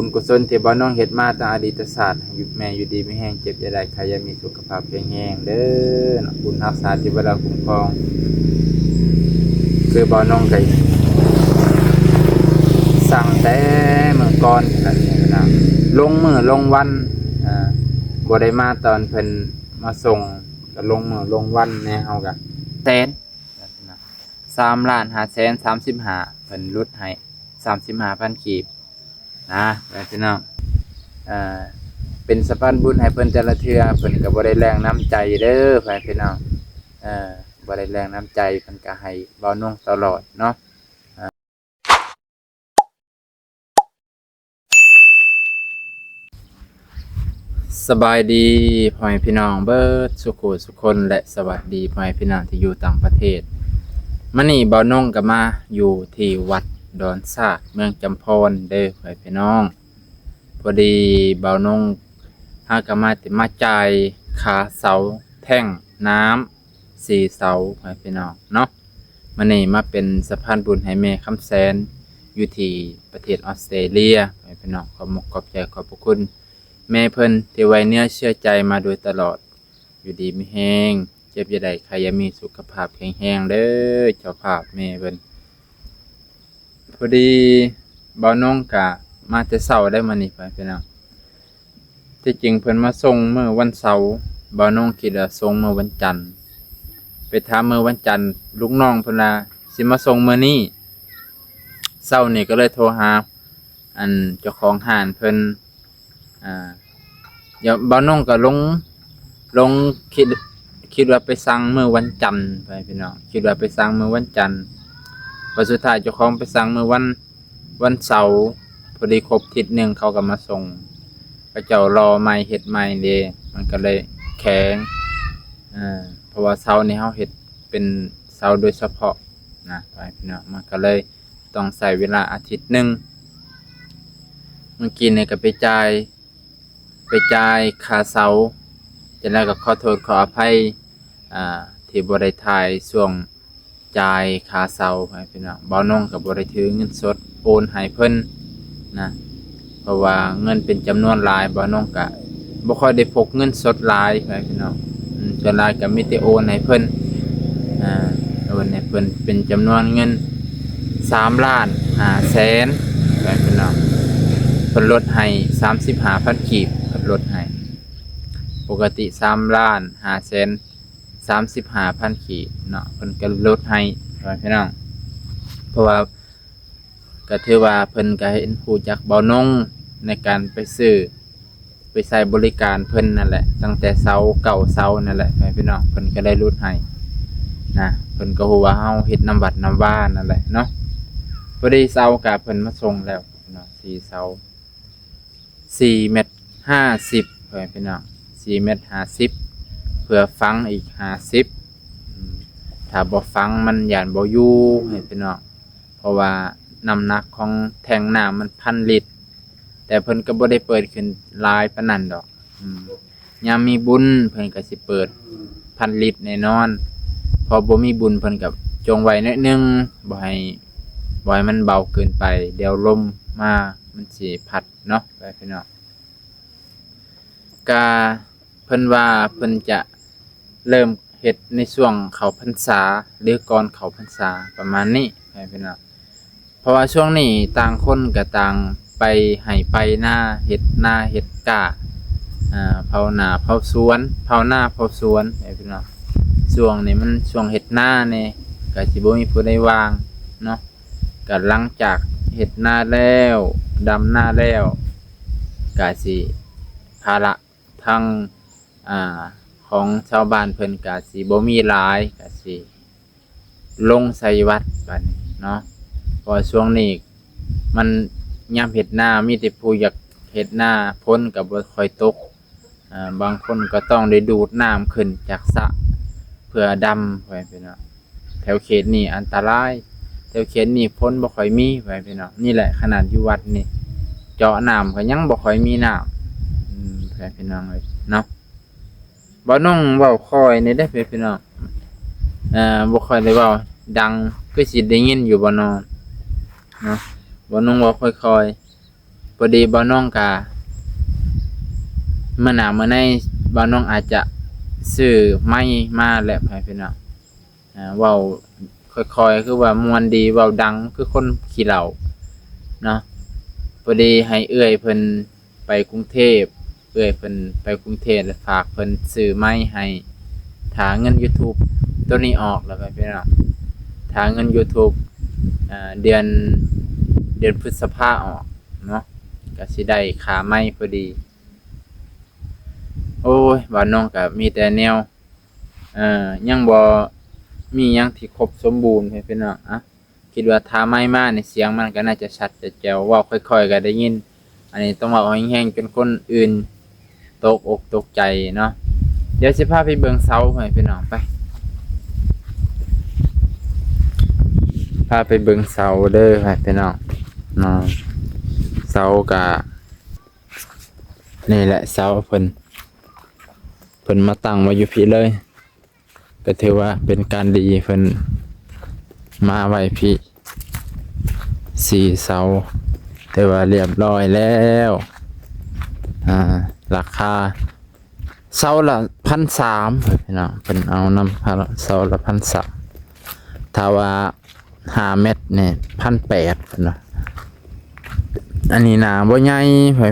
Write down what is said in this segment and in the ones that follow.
ບຸນກຸສົນທີ່ບ່າວນົງເຮັດມາຕັ້ງອະດີດຕະຊາດ ໃຫ້ແມ່ຢູ່ດີມີແຮງ ເຈັບຢ່າໄດ້ ໄຂ້ຢ່າມີ ສຸຂະພາບແຂງແຮງເດີເນາະ. ບຸນຮັກສາເທວະດາຄຸ້ມຄອງ ຄືບ່າວນົງກໍສັ່ງແຕ່ມື້ກ່ອນນັ້ນນະ ລົງມື້ລົງວັນ ອ່າ ບໍ່ໄດ້ມາຕອນເພິ່ນມາສົ່ງ ກໍລົງມື້ລົງວັນແດ່ ເຮົາກໍແຕ່ນ ສາມລ້ານຫ້າແສນສາມສິບຫ້າ ເພິ່ນຫຼຸດໃຫ້ສາມສິບຫ້າພັນກີບນະ ພີ່ນ້ອງ. ເອີ ເປັນສະພານບຸນໃຫ້ເພິ່ນແຕ່ລະເທື່ອ ເພິ່ນກໍບໍ່ໄດ້ແລງນ້ຳໃຈເດີ ພີ່ນ້ອງ. ເອີ ບໍ່ໄດ້ແລງນ້ຳໃຈ ເພິ່ນກໍໃຫ້ບ່າວນົງຕະຫຼອດເນາະ. ສະບາຍດີພໍ່ແມ່ພີ່ນ້ອງເບິດສຸຂູສຸຄົນ ແລະ ສະຫວັດດີພໍ່ແມ່ພີ່ນ້ອງທີ່ຢູ່ຕ່າງປະເທດ. ມື້ນີ້ບ່າວນົງກໍມາຢູ່ທີ່ວັດດອນຊາກ ເມືອງຈຳພອນເດີພໍ່ແມ່ພີ່ນ້ອງ. ພໍດີບ່າວນົງຫາກໍມາ ແຕ່ມາຈ່າຍຄ່າເສົາແທ້ງນ້ຳ ສີ່ເສົາ ພໍ່ແມ່ພີ່ນ້ອງເນາະ. ມື້ນີ້ມາເປັນສະພານບຸນໃຫ້ແມ່ຄຳແສນ ຢູ່ທີ່ປະເທດອອສເຕຣເລຍ ພໍ່ແມ່ພີ່ນ້ອງ. ຂອບມຸກຂອບໃຈຂອບພະຄຸນແມ່ເພິ່ນທີ່ໄວ້ເນື້ອເຊື່ອໃຈມາໂດຍຕະຫຼອດ. ຢູ່ດີມີແຮງ ເຈັບຢ່າໄດ້ ໄຂ້ຢ່າມີ ສຸຂະພາບແຂງແຮງເດີ ເຈົ້າພາບແມ່ເພິ່ນ. ພໍດີບ່າວນົງກະມາແຕ່ເຊົ້າໄດ໋ມື້ນີ້ ພໍ່ແມ່ພີ່ນ້ອງ. ທີ່ຈິງເພິ່ນມາສົ່ງມື້ວັນເສົາ ບ່າວນົງຄິດວ່າສົ່ງມື້ວັນຈັນ. ໄປຖາມມື້ວັນຈັນ ລູກນ້ອງເພິ່ນວ່າຊິມາສົ່ງມື້ນີ້. ເຊົ້ານີ້ກໍເລີຍໂທຫາ ອັນ ເຈົ້າຂອງຮ້ານເພິ່ນ ອ່າ ດຽວບ່າວນົງກໍລົງ ລົງ ຄິດ ຄິດວ່າໄປສັ່ງມື້ວັນຈັນ ພໍ່ແມ່ພີ່ນ້ອງ ຄິດວ່າໄປສັ່ງມື້ວັນຈັນ. ບັດສຸດທ້າຍເຈົ້າຂອງໄປສັ່ງມື້ວັນ ວັນເສົາ ພໍດີຄົບທິດໜຶ່ງເຂົາກໍມາສົ່ງ. ເຂົາເຈົ້າຫຼໍ່ໃໝ່ເຮັດໃໝ່ເດ້ ມັນກໍເລີຍແຂງ. ເອີ ເພາະວ່າເສົານີ້ເຮົາເຮັດເປັນເສົາໂດຍສະເພາະນະ ພໍ່ແມ່ພີ່ນ້ອງ ມັນກໍເລີຍ ຕ້ອງໃຊ້ເວລາອາທິດໜຶ່ງ. ມື້ກີ້ນີ້ກໍໄປຈ່າຍ ໄປຈ່າຍຄ່າເສົາ ຈັ່ງໃດກໍຂໍໂທດຂໍອະໄພ ອ່າ ທີ່ບໍ່ໄດ້ຖ່າຍຊ່ວງຈ່າຍຄ່າເສົາໃຫ້ພີ່ນ້ອງ. ບ່າວນົງກໍບໍ່ໄດ້ຖືເງິນສົດໂອນໃຫ້ເພິ່ນນະ ເພາະວ່າເງິນເປັນຈຳນວນຫຼາຍ ບ່າວນົງກໍ ບໍ່ຄ່ອຍໄດ້ພົກເງິນສົດຫຼາຍ ພໍ່ແມ່ພີ່ນ້ອງ. ອືມ ສ່ວນຫຼາຍກໍມີແຕ່ໂອນໃຫ້ເພິ່ນ ອ່າ ໂອນໃຫ້ເພິ່ນເປັນຈຳນວນເງິນສາມລ້ານຫ້າແສນ ພໍ່ແມ່ພີ່ນ້ອງ. ເພິ່ນລົດໃຫ້ສາມສິບຫ້າພັນກີບ ເພິ່ນລົດໃຫ້. ປົກກະຕິສາມລ້ານຫ້າແສນສາມສິບຫ້າພັນກີບເນາະ ເພິ່ນກໍລົດໃຫ້ ພໍ່ແມ່ພີ່ນ້ອງ. ເພາະວ່າ ກໍຖືວ່າເພິ່ນກໍເຫັນ ຮູ້ຈັກບ່າວນົງໃນການໄປຊື້ ໄປໃຊ້ບໍລິການເພິ່ນນັ້ນແຫຼະ ຕັ້ງແຕ່ເສົາເກົ້າເສົານັ້ນແຫຼະ ພໍ່ແມ່ພີ່ນ້ອງ. ເພິ່ນກໍໄດ້ຫຼຸດໃຫ້ນະ ເພິ່ນກໍຮູ້ວ່າເຮົາເຮັດນຳວັດນຳວານັ້ນແຫຼະເນາະ. ພໍດີເສົາກໍເພິ່ນມາສົ່ງແລ້ວເນາະ ສີ່ເສົາ ສີ່ແມັດຫ້າສິບ ພໍ່ແມ່ພີ່ນ້ອງ ສີ່ແມັດຫ້າສິບ ເພື່ອຝັງອີກຫ້າສິບ. ອືມ ຖ້າບໍ່ຝັງມັນຢ້ານບໍ່ຢູ່ ພໍ່ແມ່ພີ່ນ້ອງ. ເພາະວ່ານ້ຳໜັກຂອງແທ້ງນ້ຳມັນພັນລິດ ແຕ່ເພິ່ນກໍບໍ່ໄດ້ເປີດຂຶ້ນຫຼາຍປານນັ້ນດອກ. ອືມ ຍາມມີບຸນເພິ່ນກໍຊິເປີດພັນລິດແນ່ນອນ ເພາະບໍ່ມີບຸນເພິ່ນກໍຈົ່ງໄວ້ໜ້ອຍໜຶ່ງ ບໍ່ໃຫ້ ບໍ່ໃຫ້ມັນເບົາເກີນໄປ ດຽວລົມມາມັນຊິພັດເນາະ ພີ່ນ້ອງ. ກະເພິ່ນວ່າເພິ່ນຈະເລີ່ມເຮັດໃນຊ່ວງເຂົ້າພັນສາ ຫຼື ກ່ອນເຂົ້າພັນສາປະມານນີ້ ພີ່ນ້ອງ. ເພາະວ່າຊ່ວງນີ້ຕ່າງຄົນກໍຕ່າງໄປໄຮ່ໄປນາ ເຮັດນາເຮັດກ້າ ອ່າ ເຜົານາເຜົາສວນ ເຜົານາເຜົາສວນ ພີ່ນ້ອງ. ຊ່ວງນີ້ມັນຊ່ວງເຮັດນາແດ່ ກໍຊິບໍ່ມີຜູ້ໃດວ່າງເນາະ. ກໍຫຼັງຈາກເຮັດນາແລ້ວ ດຳນາແລ້ວ ກະຊິພາລະທາງ ອ່າ ຂອງຊາວບ້ານເພິ່ນກະຊິບໍ່ມີຫຼາຍ ກະຊິລົງໃສ່ວັດບາດນີ້ເນາະ. ເພາະວ່າຊ່ວງນີ້ມັນຍາມເຮັດນາ ມີແຕ່ຜູ້ຢາກເຮັດນາ ຝົນກໍບໍ່ຄ່ອຍຕົກ ອ່າ ບາງຄົນກໍຕ້ອງໄດ້ດູດນ້ຳຂຶ້ນຈາກສະເພື່ອດຳ ພໍ່ແມ່ພີ່ນ້ອງ. ແຖວເຂດນີ້ອັນຕະລາຍ ແຖວເຂດນີ້ຝົນບໍ່ຄ່ອຍມີ ພໍ່ແມ່ພີ່ນ້ອງ. ນີ້ແຫຼະ ຂະໜາດຢູ່ວັດນີ້ ເຈາະນ້ຳກໍຍັງບໍ່ຄ່ອຍມີນ້ຳ ອືມ ພໍ່ແມ່ພີ່ນ້ອງເອີຍເນາະ. ບ່າວນົງເວົ້າຄ່ອຍນີ້ເດ້ ພີ່ນ້ອງ ເອີ ບໍ່ຄ່ອຍໄດ້ເວົ້າດັງ ຄືຊິໄດ້ຍິນຢູ່ບໍ່ນໍເນາະ. ບ່າວນົງເວົ້າຄ່ອຍໆ ພໍດີບ່າວນ້ອງກະ ມື້ໜ້າມື້ໃນບ່າວນ້ອງອາດຈະຊື້ໄມມາແຫຼະ ພໍ່ແມ່ພີ່ນ້ອງ. ອ່າ ເວົ້າຄ່ອຍໆ ຄືວ່າມ່ວນດີ ເວົ້າດັງຄືຄົນຂີ້ເຫຼົ້າເນາະ. ພໍດີໃຫ້ເອື້ອຍເພິ່ນໄປກຸງເທບ ເອື້ອຍເພິ່ນໄປກຸງເທບ ແລ້ວຝາກເພິ່ນຊື້ໄມໃຫ້ ຖ້າເງິນຢູທູບໂຕນີ້ອອກແລ້ວ ພີ່ນ້ອງ ຖ້າເງິນຢູທູບ ອ່າ ເດືອນ ເດືອນພຶດສະພາອອກເນາະ ກະຊິໄດ້ຄ່າໄມພໍດີ. ໂອ້ຍ ບ່າວນ້ອງກະມີແຕ່ແນວ ເອີ ຍັງບໍ່ມີຫຍັງທີ່ຄົບສົມບູນ ພີ່ນ້ອງ. ອ່ະ ຄິດວ່າຖ້າໄມມານີ້ ສຽງມັນກໍໜ້າຈະຊັດຈະແຈວ ເວົ້າຄ່ອຍໆກໍໄດ້ຍິນ. ອັນນີ້ຕ້ອງເວົ້າແຮງໆ ຈົນຄົນອື່ນຕົກອົກຕົກໃຈເນາະ. ດຽວຊິພາໄປເບິ່ງເສົາ ພີ່ນ້ອງ ໄປ ພາໄປເບິ່ງເສົາເດີ ພີ່ນ້ອງເນາະ. ເສົາກະ ນີ້ແຫຼະ ເສົາເພິ່ນ ເພິ່ນມາຕັ້ງໄວ້ຢູ່ພີ້ເລີຍ ກໍຖືວ່າເປັນການດີ ເພິ່ນມາໄວ້ພີ້ ສີ່ເສົາ ຖືວ່າລຽບຮ້ອຍແລ້ວ. ອ່າ ລາຄາເສົາລະພັນສາມ ພີ່ນ້ອງ ເພິ່ນເອົານຳເສົາລະພັນສາມ ຖ້າວ່າ ຫ້າແມັດນີ້ ພັນແປດ ເພິ່ນວ່າ. ອັນນີ້ໜ້າບໍ່ໃຫຍ່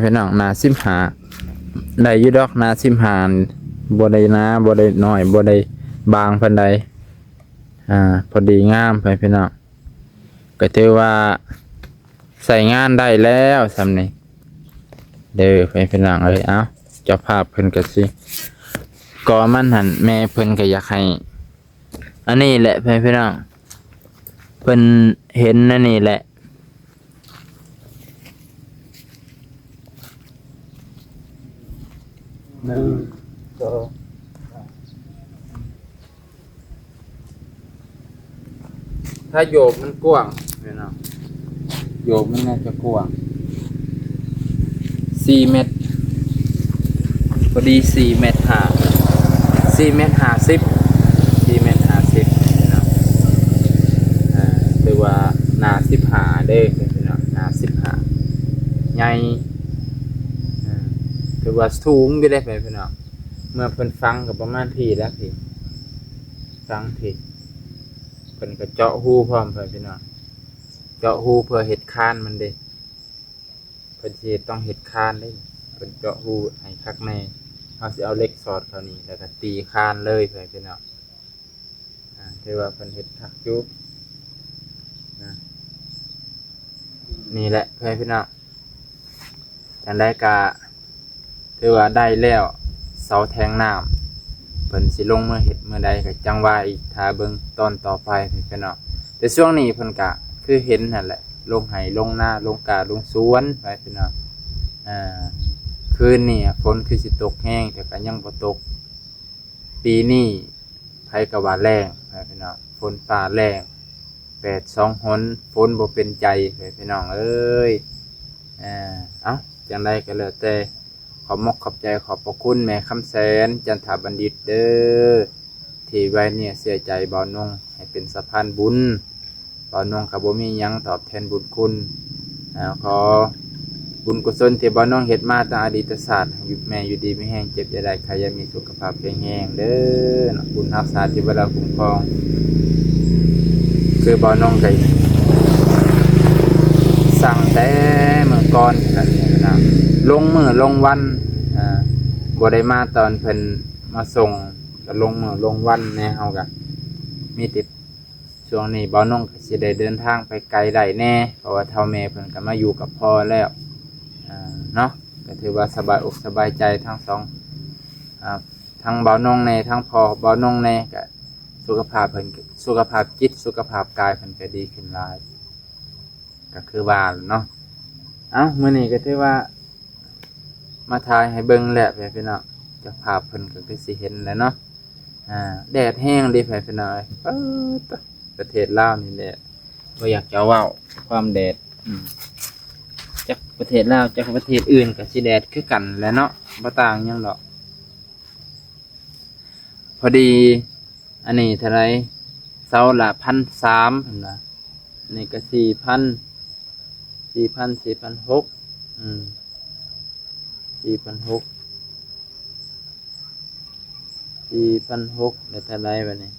ພີ່ນ້ອງ ໜ້າສິບຫ້າ ໄດ້ຢູ່ດອກ ໜ້າສິບຫ້າ ບໍ່ໄດ້ໜາ ບໍ່ໄດ້ນ້ອຍ ບໍ່ໄດ້ບາງປານໃດ ອ່າ ພໍດີງາມ ພີ່ນ້ອງ. ກໍຖືວ່າໃຊ້ງານໄດ້ແລ້ວສ່ຳນີ້ເດີ ພີ່ນ້ອງເອີຍ. ເອົ້າ ເຈົ້າພາບເພິ່ນກໍຊິ ກໍມັນຫັ້ນ ແມ່ເພິ່ນກໍຢາກໃຫ້ ອັນນີ້ແຫຼະ ພີ່ນ້ອງ ເພິ່ນເຫັນອັນນີ້ແຫຼະ ໜຶ່ງ ສອງ ສາມ ຖ້າໂຢບມັນກວ້າງ ພີ່ນ້ອງ ໂຢບມັນໜ້າຈະກວ້າງ ສີ່ແມັດ ພໍດີ ສີ່ແມັດຫ້າ ສີ່ແມັດຫ້າສິບ ສີ່ແມັດຫ້າສິບເນາະ. ອ່າ ຖືວ່າໜ້າສິບຫ້າເດ້ພີ່ນ້ອງ ໜ້າສິບຫ້າ ໃຫຍ່ ອ່າ ຖືວ່າສູງຢູ່ເດ້ພີ່ນ້ອງ. ເມື່ອເພິ່ນຝັງກໍປະມານພີ້ລະ ພີ້ ຝັງພີ້ ເພິ່ນກໍເຈາະຮູພ້ອມ ພີ່ນ້ອງ ເຈາະຮູເພື່ອເຮັດຄານມັນເດ້. ເພິ່ນຊິເຮັດ ຕ້ອງເຮັດຄານເດ້ ເພິ່ນເຈາະຮູໃຫ້ຄັກແນ່. ເຮົາຊິເອົາເຫຼັກສອດເຂົ້ານີ້ ແລ້ວກໍຕີຄານເລີຍ ພີ່ນ້ອງ. ອ່າ ຖືວ່າເພິ່ນເຮັດຄັກຢູ່ນະ. ນີ້ແຫຼະ ພີ່ນ້ອງ ຈັ່ງໃດກໍ ຖືວ່າໄດ້ແລ້ວ ເສົາແທງນ້ຳ ເພິ່ນຊິລົງມືເຮັດມື້ໃດກໍຈັ່ງວ່າອີກ ຖ້າເບິ່ງຕອນຕໍ່ໄປ ພີ່ນ້ອງ. ແຕ່ຊ່ວງນີ້ເພິ່ນກະຄືເຫັນຫັ້ນແຫຼະ ລົງໄຮ່ລົງນາ ລົງກາລົງສວນໄປ ພີ່ນ້ອງ. ອ່າ ຄືນນີ້ຝົນຄືຊິຕົກແຮງ ແຕ່ກໍຍັງບໍ່ຕົກ. ປີນີ້ໃຜກໍວ່າແລ້ງ ພີ່ນ້ອງ ຝົນຟ້າແລ້ງ ແປດສອງຫົນ ຝົນບໍ່ເປັນໃຈ ພີ່ນ້ອງເອີຍ. ອ່າ ເອົ້າ ຈັ່ງໃດກໍແລ້ວແຕ່ ຂອບມົກຂອບໃຈ ຂອບພະຄຸນແມ່ຄຳແສນ ຈັນທະບັນດິດເດີ ທີ່ໄວ້ເນື້ອເຊື່ອໃຈບ່າວນົງໃຫ້ເປັນສະພານບຸນ. ບ່າວນົງກໍບໍ່ມີຫຍັງຕອບແທນບຸນຄຸນ ອ່າ ຂໍບຸນກຸສົນທີ່ບ່າວນົງເຮັດມາຕັ້ງອະດີດຕະຊາດ ໃຫ້ແມ່ຢູ່ດີມີແຮງ ເຈັບຢ່າໄດ້ ໄຂ້ຢ່າມີ ສຸຂະພາບແຂງແຮງເດີເນາະ. ບຸນຮັກສາເທວະດາຄຸ້ມຄອງ ຄືບ່າວນົງກໍສັ່ງແຕ່ມື້ກ່ອນນັ້ນນະ ລົງມື້ລົງວັນ ອ່າ ບໍ່ໄດ້ມາຕອນເພິ່ນມາສົ່ງ ກໍລົງມື້ລົງວັນແດ່. ເຮົາກໍມີແຕ່ ຊ່ວງນີ້ບ່າວນົງກໍຊິໄດ້ເດີນທາງໄປໄກໄດ້ແດ່ ເພາະວ່າເຖົ້າແມ່ເພິ່ນກໍມາຢູ່ກັບພໍ່ແລ້ວ ອ່າ ເນາະ. ກໍຖືວ່າສະບາຍອົກສະບາຍໃຈທັງສອງ ອ່າ ທັງບ່າວນົງແດ່ ທັງພໍ່ບ່າວນົງແດ່ ກໍສຸຂະພາບເພິ່ນ ສຸຂະພາບຈິດ ສຸຂະພາບກາຍເພິ່ນກໍດີຂຶ້ນຫຼາຍ ກໍຄືວ່າແຫຼະເນາະ. ເອົ້າ ມື້ນີ້ກໍຖືວ່າມາຖ່າຍໃຫ້ເບິ່ງແລ້ວ ພີ່ນ້ອງ ເຈົ້າພາບເພິ່ນກໍຄືຊິເຫັນແຫຼະເນາະ. ອ່າ ແດດແຮງເດ້ ພີ່ນ້ອງເອີຍ ປາດໂທ້ ປະເທດລາວນີ້ແຫຼະ ບໍ່ຢາກຈະເວົ້າຄວາມແດດ ອືມ ຈັກປະເທດລາວ ຈັກປະເທດອື່ນກໍຊິແດດຄືກັນແຫຼະເນາະ ບໍ່ຕ່າງຫຍັງດອກ. ພໍດີ ອັນນີ້ເທົ່າໃດ ເສົາລະພັນສາມ ເພິ່ນວ່າ ອັນນີ້ກໍສີ່ພັນ ສີ່ພັນ ສີ່ພັນຫົກ ອືມ ສີ່ພັນຫົກ ສີ່ພັນຫົກ ໄດ້ເທົ່າໃດບັດນີ້?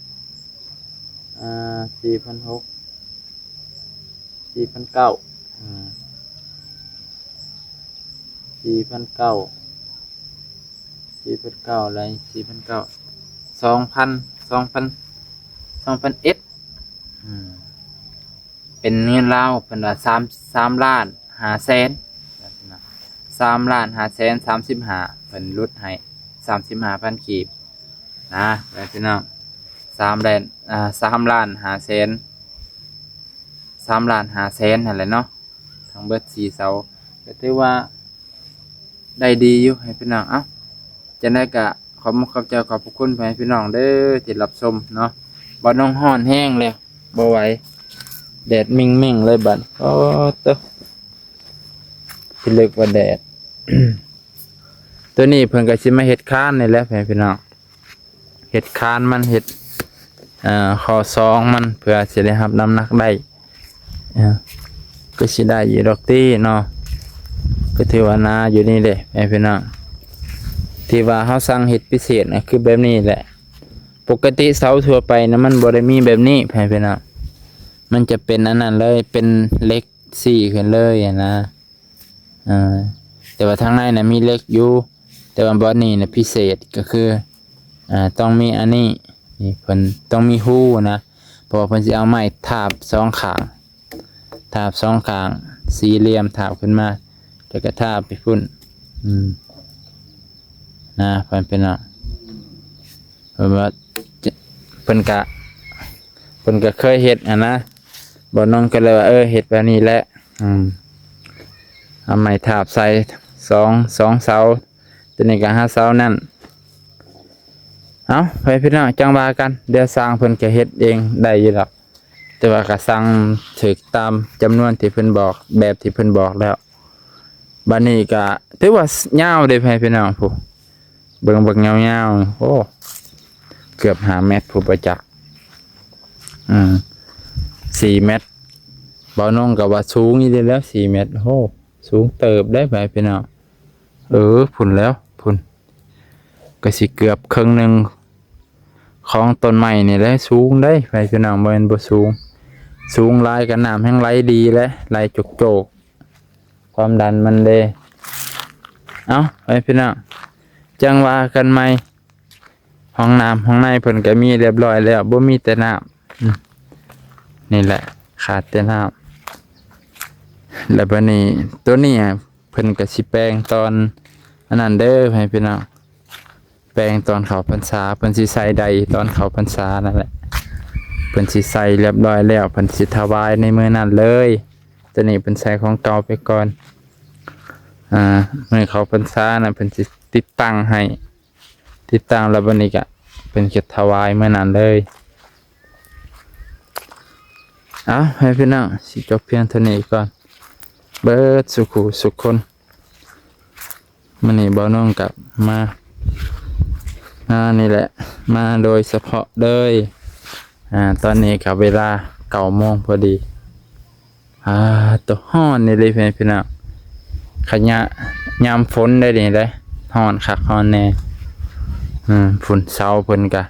ອ່າ ສີ່ພັນຫົກ ສີ່ພັນເກົ້າ ອືມ ສີ່ພັນເກົ້າ ສີ່ພັນເກົ້າ ໄດ້ສີ່ພັນເກົ້າ ສອງພັນ ສອງພັນ ສອງພັນເອັດ ອືມ ເປັນເງິນລາວ ເພິ່ນວ່າສາມ ສາມລ້ານຫ້າແສນ ສາມລ້ານຫ້າແສນສາມສິບຫ້າ ເພິ່ນຫຼຸດໃຫ້ສາມສິບຫ້າພັນກີບນະ ພີ່ນ້ອງ ສາມລ້ານ ອ່າ ສາມລ້ານຫ້າແສນ ສາມລ້ານຫ້າແສນຫັ້ນແຫຼະເນາະ ທັງເບິດສີ່ເສົາ ກໍຖືວ່າ ໄດ້ດີຢູ່ໃຫ້ພີ່ນ້ອງ. ເອົ້າ ຈັ່ງໃດກໍຂອບມຸກຂອບໃຈຂອບພະຄຸນໃຫ້ພີ່ນ້ອງເດີທີ່ຮັບຊົມເນາະ. ບ່າວນ້ອງຮ້ອນແຮງແລ້ວ ບໍ່ໄຫວ ແດດເມັ່ງໆເລີຍບັດ. ໂອ້ໂຕ ພິລຶກວ່າແດດ. ໂຕນີ້ເພິ່ນກໍຊິມາເຮັດຄານນີ້ແຫຼະໃຫ້ພີ່ນ້ອງ. ເຮັດຄານມັນ ເຮັດ ເອີ ຂໍ້ສອງມັນ ເພື່ອຊິໄດ້ຮັບນ້ຳໜັກໄດ້ ເອີ ກໍຊິໄດ້ຢູ່ດອກຕິເນາະ. ກໍຖືວ່າໜາຢູ່ນີ້ເດ້ແມ່ພີ່ນ້ອງ ທີ່ວ່າເຮົາສັ່ງເຮັດພິເສດນະ ຄືແບບນີ້ແຫຼະ. ປົກກະຕິເສົາທົ່ວໄປນະ ມັນບໍ່ໄດ້ມີແບບນີ້ແມ່ພີ່ນ້ອງ ມັນຈະເປັນອັນນັ້ນເລີຍ ເປັນເຫຼັກຊີ້ຂຶ້ນເລີຍນະ. ເອີ ແຕ່ວ່າທາງໃນນະມີເຫຼັກຢູ່ ແຕ່ວ່າບ່ອນນີ້ນະພິເສດ ກໍຄື ອ່າ ຕ້ອງມີອັນນີ້ ນີ້ເພິ່ນຕ້ອງມີຮູນະ ເພາະວ່າເພິ່ນຊິເອົາໄມ້ທາບສອງຂ້າງ ທາບສອງຂ້າງ ສີ່ຫຼ່ຽມທາບຂຶ້ນມາ ແລ້ວກໍທາບໄປພຸ້ນ ອືມ ນະ ເພິ່ນເປັນເນາະ ເພິ່ນວ່າ ເພິ່ນກະ ເພິ່ນກະເຄີຍເຮັດຫັ້ນນະ ບ່າວນ້ອງກໍເລີຍວ່າ ເອີ ເຮັດແບບນີ້ແຫຼະ ອືມ ເອົາໄມ້ທາບໃສ່ສອງ ສອງເສົາ ຕົວນີ້ກໍຫາເສົານັ້ນ. ເອົ້າ ໄປພີ່ນ້ອງ ຈັ່ງວ່າກັນ ດຽວຊ່າງເພິ່ນກໍເຮັດເອງໄດ້ຢູ່ດອກ ແຕ່ວ່າກໍສັ່ງຖືກຕາມຈຳນວນທີ່ເພິ່ນບອກ ແບບທີ່ເພິ່ນບອກແລ້ວ. ບັດນີ້ກໍຖືວ່າຍາວເດ້ ໃຫ້ພີ່ນ້ອງຜູ້ເບິ່ງ ເບິ່ງຍາວໆ ໂອ້ ເກືອບຫ້າແມັດຜູ້ບໍ່ຈັກ ອືມ ສີ່ແມັດ ບ່າວນ້ອງກໍວ່າສູງອີ່ຫຼີແລ້ວ ສີ່ແມັດ ໂອ້ ສູງເຕີບເດ້ ໃຫ້ພີ່ນ້ອງ ເອີ ພຸ້ນແລ້ວ ພຸ້ນ ກໍຊິເກືອບເຄິ່ງໜຶ່ງ ຂອງຕົ້ນໄມ້ນີ້ແຫຼະ ສູງເດ້ ໃຫ້ພີ່ນ້ອງ ບໍ່ແມ່ນບໍ່ສູງ ສູງຫຼາຍກໍນ້ຳແຮ່ງໄຫຼດີແຫຼະ ໄຫຼໂຈກໆ ຄວາມດັນມັນເດ້. ເອົ້າ ໃຫ້ພີ່ນ້ອງ ຈັ່ງວ່າກັນໃໝ່. ຫ້ອງນ້ຳຫ້ອງໃນເພິ່ນກໍມີລຽບຮ້ອຍແລ້ວ ບໍ່ມີແຕ່ນ້ຳ ອືມ ນີ້ແຫຼະ ຂາດແຕ່ນ້ຳ. ແລ້ວບັດນີ້ ໂຕນີ້ເພິ່ນກໍຊິແປງຕອນອັນນັ້ນເດີ ໃຫ້ພີ່ນ້ອງ ແປງຕອນເຂົ້າພັນສາ ເພິ່ນຊິໃສ່ໄດ້ຕອນເຂົ້າພັນສານັ້ນແຫຼະ ເພິ່ນຊິໃສ່ລຽບຮ້ອຍແລ້ວ ເພິ່ນຊິຖວາຍໃນມື້ນັ້ນເລີຍ. ໂຕນີ້ເພິ່ນໃສ່ຂອງເກົ່າໄປກ່ອນ ອ່າ ມື້ເຂົ້າພັນສານະ ເພິ່ນຊິຕິດຕັ້ງໃຫ້ ຕິດຕັ້ງແລ້ວບັດນີ້ກະເພິ່ນກະຖວາຍມື້ນັ້ນເລີຍ. ເອົາ ໃຫ້ພີ່ນ້ອງ ຊິຈົບພຽງເທົ່ານີ້ກ່ອນ ເບິດສູ່ຄູ່ສູ່ຄົນ. ມື້ນີ້ບ່າວນ້ອງກະມາ ມານີ້ແຫຼະ ມາໂດຍສະເພາະເລີຍ. ອ່າ ຕອນນີ້ກະເວລາເກົ້າໂມງພໍດີ. ອ່າ ໂຕ ຮ້ອນອີ່ຫຼີ ພີ່ນ້ອງ ຂະຍະຍາມຝົນໄດ໋ນີ້ເດ້ ຮ້ອນຄັກຮ້ອນແນ່. ອືມ ພຸ້ນ ເສົາເພິ່ນກະ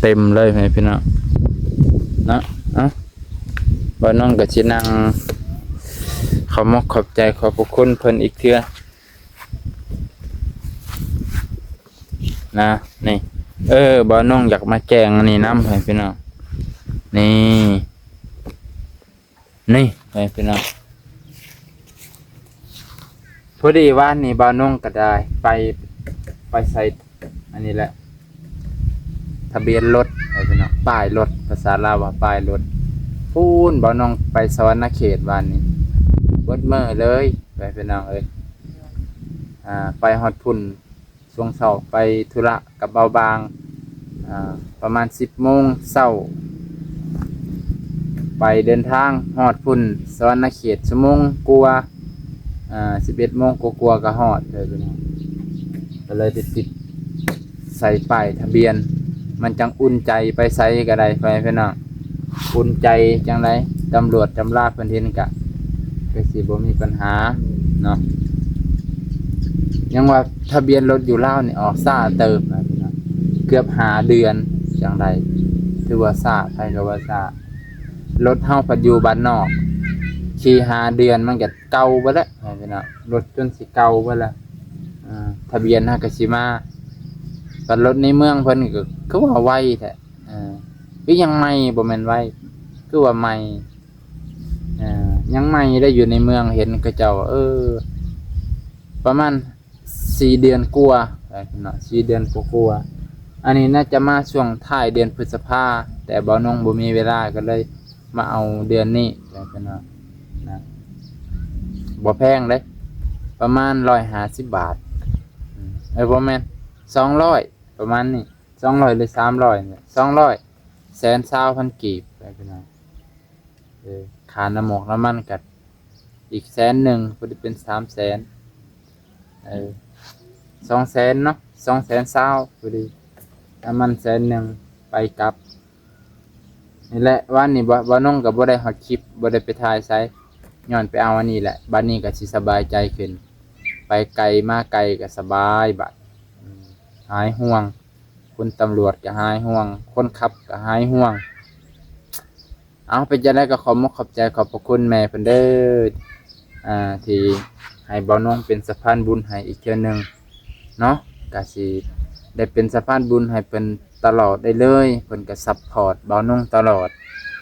ເຕັມເລີຍ ພີ່ນ້ອງເນາະ. ເອົ້າ ບ່າວນ້ອງກະຊິນັ່ງ ຂອບມົກຂອບໃຈຂອບພະຄຸນເພິ່ນອີກເທື່ອນະ. ນີ້ ເອີ ບ່າວນ້ອງຢາກມາແຈ້ງອັນນີ້ນຳ ພີ່ນ້ອງ ນີ້ ນີ້ ໃຫ້ພີ່ນ້ອງ. ພໍດີວານນີ້ບ່າວນ້ອງກໍໄດ້ໄປ ໄປໃສ່ອັນນີ້ແຫຼະ ທະບຽນລົດ ໃຫ້ພີ່ນ້ອງ ປ້າຍລົດ ພາສາລາວວ່າປ້າຍລົດ. ພຸ້ນ ບ່າວນ້ອງໄປສະຫວັນນະເຂດວານນີ້ ເບິດມື້ເລີຍ ໃຫ້ພີ່ນ້ອງເອີຍ. ອ່າ ໄປຮອດພຸ້ນ ຊ່ວງເຊົ້າໄປທຸລະກັບບ່າວບາງ ອ່າ ປະມານສິບໂມງເຊົ້າ ໄປເດີນທາງຮອດພຸ້ນ ສະຫວັນນະເຂດ ຊົ່ວໂມງກວ່າ ອ່າ ສິບເອັດໂມງກວ່າໆ ກໍຮອດເລີຍ ພີ່ນ້ອງ. ກໍເລີຍໄດ້ຕິດໃສ່ປ້າຍທະບຽນ ມັນຈັ່ງອຸ່ນໃຈ ໄປໃສກໍໄດ້ ພໍ່ແມ່ພີ່ນ້ອງ. ອຸ່ນໃຈຈັ່ງໃດ ຕຳຫຼວດຕຳລາເພິ່ນເຫັນກະ ກະຊິບໍ່ມີບັນຫາ. ເນາະ. ຍັງວ່າທະບຽນລົດຢູ່ລາວນີ້ອອກຊ້າເຕີບນະພີ່ນ້ອງ, ເກືອບຫ້າເດືອນຈັ່ງໃດ, ຖືວ່າຊ້າ, ໃຜກໍວ່າຊ້າ. ລົດເຮົາພັດຢູ່ບ້ານນອກ, ຂີ່ຫ້າເດືອນມັນກໍເກົ່າເບິດແລ້ວພີ່ນ້ອງ, ລົດຈົນຊິເກົ່າເບິດແລ້ວ. ເອີ ທະບຽນຫາກໍຊິມາ, ບັດລົດໃນເມືອງເພິ່ນກໍຄືວ່າໄວແທ້, ເອີ ຄືຍັງໃໝ່, ບໍ່ແມ່ນໄວ, ຄືວ່າໃໝ່. ເອີ ຍັງໃໝ່ໄດ້, ຢູ່ໃນເມືອງເຫັນເຂົາເຈົ້າ ເອີ ປະມານສີ່ເດືອນກວ່າເນາະ, ສີ່ເດືອນກວ່າໆ. ອັນນີ້ໜ້າຈະມາຊ່ວງທ້າຍເດືອນພຶດສະພາ, ແຕ່ບ່າວນົງບໍ່ມີເວລາ ກໍເລີຍມາເອົາເດືອນນີ້ເນາະ. ນະ ບໍ່ແພງເດ້, ປະມານຮ້ອຍຫ້າສິບບາດ, ເອີ ບໍ່ແມ່ນ ສອງຮ້ອຍ ປະມານນີ້, ສອງຮ້ອຍ ຫຼື ສາມຮ້ອຍນີ້, ສອງຮ້ອຍ ແສນຊາວພັນກີບ ພີ່ນ້ອງ. ເອີ ຄ່ານ້ຳໝົກນ້ຳມັນກໍອີກແສນໜຶ່ງ, ພໍດີເປັນສາມແສນ, ເອີ ສອງແສນເນາະ, ສອງແສນຊາວພໍດີ, ນ້ຳມັນແສນໜຶ່ງ ໄປກັບ. ນີ້ແຫຼະ ວານນີ້ບໍ່ ບ່າວນົງກໍບໍ່ໄດ້ຮອດຄລິບ, ບໍ່ໄດ້ໄປຖ່າຍໃສ, ຍ້ອນໄປເອົາອັນນີ້ແຫຼະ. ບັດນີ້ກໍຊິສະບາຍໃຈຂຶ້ນ, ໄປໄກມາໄກກໍສະບາຍບາດ, ອືມ ຫາຍຫ່ວງ. ຄຸນຕຳຫຼວດກໍຫາຍຫ່ວງ, ຄົນຂັບກໍຫາຍຫ່ວງ. ເອົາ ເປັນຈັ່ງໃດກໍຂອບມົກຂອບໃຈຂອບພະຄຸນແມ່ເພິ່ນເດີ ອ່າ ທີ່ໃຫ້ບ່າວນົງເປັນສະພານບຸນໃຫ້ອີກເທື່ອໜຶ່ງເນາະ, ກໍຊິໄດ້ເປັນສະພານບຸນໃຫ້ເພິ່ນຕະຫຼອດໄດ້ເລີຍ. ເພິ່ນກໍຊັບພອດບ່າວນົງຕະຫຼອດ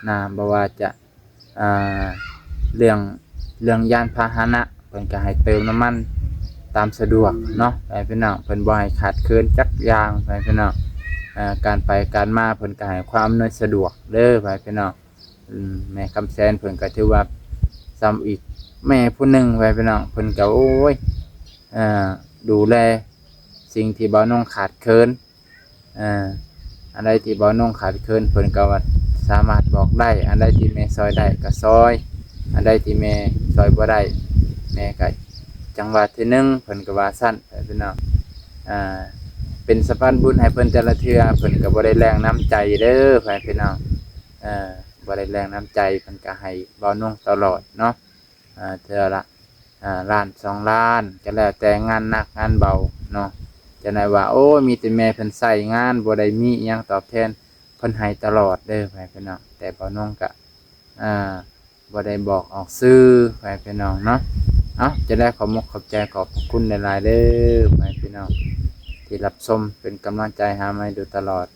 ນະ, ບໍ່ວ່າຈະ ອ່າ ເລື່ອງ ເລື່ອງຍານພາຫະນະ ເພິ່ນກໍໃຫ້ເຕີມນ້ຳມັນຕາມສະດວກເນາະ ພໍ່ແມ່ພີ່ນ້ອງ, ເພິ່ນບໍ່ໃຫ້ຂາດເຂີນຈັກຢ່າງ ພໍ່ແມ່ພີ່ນ້ອງ. ເອີ ການໄປການມາເພິ່ນກໍໃຫ້ຄວາມອຳນວຍສະດວກເດີ ພໍ່ແມ່ພີ່ນ້ອງ. ອືມ ແມ່ຄຳແສນເພິ່ນກໍຖືວ່າສ່ຳອີກແມ່ຜູ້ໜຶ່ງ ພໍ່ແມ່ພີ່ນ້ອງ, ເພິ່ນກໍ ໂອ້ຍ ເອີ ດູແລສິ່ງທີ່ບ່າວນົງຂາດເຂີນ. ເອີ ອັນໃດທີ່ບ່າວນົງຂາດເຂີນ ເພິ່ນກໍວ່າສາມາດບອກໄດ້, ອັນໃດທີ່ແມ່ຊ່ອຍໄດ້ກໍຊ່ອຍ, ອັນໃດທີ່ແມ່ຊ່ອຍບໍ່ໄດ້ ແມ່ກໍຈັ່ງວ່າເທື່ອໜຶ່ງ, ເພິ່ນກໍວ່າຊັ້ນ ພີ່ນ້ອງ. ອ່າ ເປັນສະພານບຸນໃຫ້ເພິ່ນແຕ່ລະເທື່ອ, ເພິ່ນກໍບໍ່ໄດ້ແລງນ້ຳໃຈເດີ ພໍ່ແມ່ພີ່ນ້ອງ, ເອີ ບໍ່ໄດ້ແລງນ້ຳໃຈ, ເພິ່ນກໍໃຫ້ບ່າວນົງຕະຫຼອດເນາະ. ອ່າ ເທື່ອລະ ອ່າ ລ້ານສອງລ້ານ ກໍແລ້ວແຕ່ງານໜັກງານເບົາເນາະ. ຈະໄດ້ວ່າ ໂອ້ຍ ມີແຕ່ແມ່ເພິ່ນໃຊ້ງານ ບໍ່ໄດ້ມີອີ່ຫຍັງຕອບແທນ, ເພິ່ນໃຫ້ຕະຫຼອດເດີ ພໍ່ແມ່ພີ່ນ້ອງ. ແຕ່ບ່າວນົງກະ ອ່າ ບໍ່ໄດ້ບອກອອກຊື່ ພໍ່ແມ່ພີ່ນ້ອງເນາະ. ເອົ້າ ຈະໄດ້ຂອບມົກຂອບໃຈຂອບພະຄຸນຫຼາຍໆເດີ ພໍ່ແມ່ພີ່ນ້ອງ ທີ່ຮັບຊົມເປັນກຳລັງໃຈຫາໃໝ່ໂດຍຕະຫຼອດ.